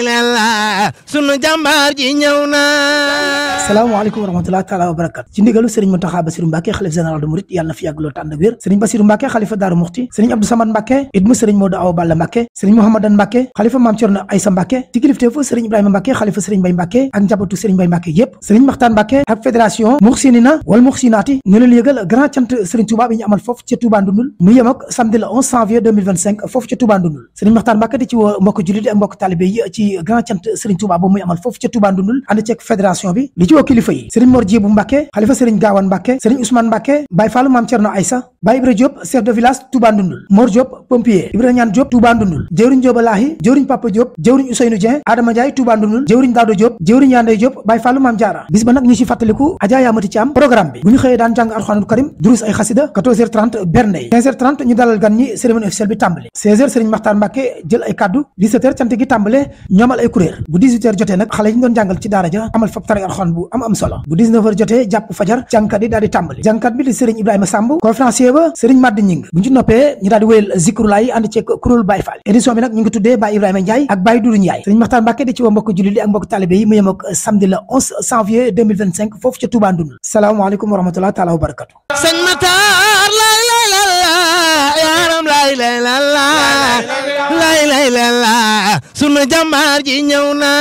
la sunu jàmbaar ji ñëw na. salaamaaleykum wa rahmatulah taala wa barakatu ci ndigalu Serigne Mountakha Bassirou Mbacké xalif général de Mouride yàlla na fi yàgg lool tànd ak wér Serigne Bassirou Mbacké xalifa Daaru Muxti Serigne Abdou Samad Mbacké idmu Serigne Modou Awa Balla Mbacké Serigne Mouhamadan Mbacké xalifa Mame Thierno Aïssa Mbacké ci kilifteefu Serigne Ibrahima Mbacké xalifa Serigne Mbaye Mbacké ak njabootu Serigne Mbaye Mbacké yépp Serigne Makhtar Mbacké ak fédération Muxsinina wal Muxsinaati ñu leen yëgal grand cant Serigne Touba bi ñu amal foofu ca Touba Ndundul mu yem ak samedi le 11 janvier 2025 foofu ca Touba Ndundul Serigne Makhtar Mbacké di ci woo mbokk jullit ak mbokk talibé yi ci grand cant Serigne Touba boobu muy amal foofu ca Touba Ndundul ànd ceeg fédération bi li ci woo kilifa yi Serigne Mor Djibou Mbacké xalifa Serigne Gawane Mbacké Serigne Ousmane Mbacké Baye Fallou Mame Thierno Aïssa Baye Ibra Diop chef de village Touba Ndundul Mor Diop pompier Ibra Ñaan Diop Touba Ndundul jëwriñ Diop Lahi jëwriñ Papa Diop jëwriñ Ousseynou Dieng Adama Ndiaye Touba Ndundul jëwriñ Daado Diop jëwriñ Yandey Diop Baye Fallou Mame Diarra bis ba nag ñu ci fàttaliku Adja Yamati Thiam programme bi bu ñu xëyee daan jàng alxuraanul karim durus ay xasida 14h30 bernde 15h30 ñu dalal gan ñi cérémonie officielle bi tàmbali 16h Serigne Makhtar Mbacké jël ay kaddu 17h cant gi tàmbale ñu amal ay kuréel bu 18h jotee nag xale yi ñu doon jàngal ci daara ja amal fab tari alxuraan bu am solo bu 19h jotee jàpp fajar jàngkat yi daal di tàmbali jàngkat bi di Serigne Ibrahima Samb conférencier ba Serigne Madi Ñing bu ñu ci noppee ñu daal di wéyal zikrulaay yi ànd ceeg kuréel Baye Fall édition bi nag ñu ngi tuddee Baye Ibrahima Ndiaye ak Baye Doudou Ndiaye Serigne Makhtar Mbacké di ci woo mbokk jullit yi ak mbokk talibé yi mu yem ak samedi le 11 janvier 2025 foofu ca Touba Ndundul salaamaaleykum wa rahmatulah taala wa barakatu sëñ Matar lay yaram lay sunu jàmbaar ji ñëw na.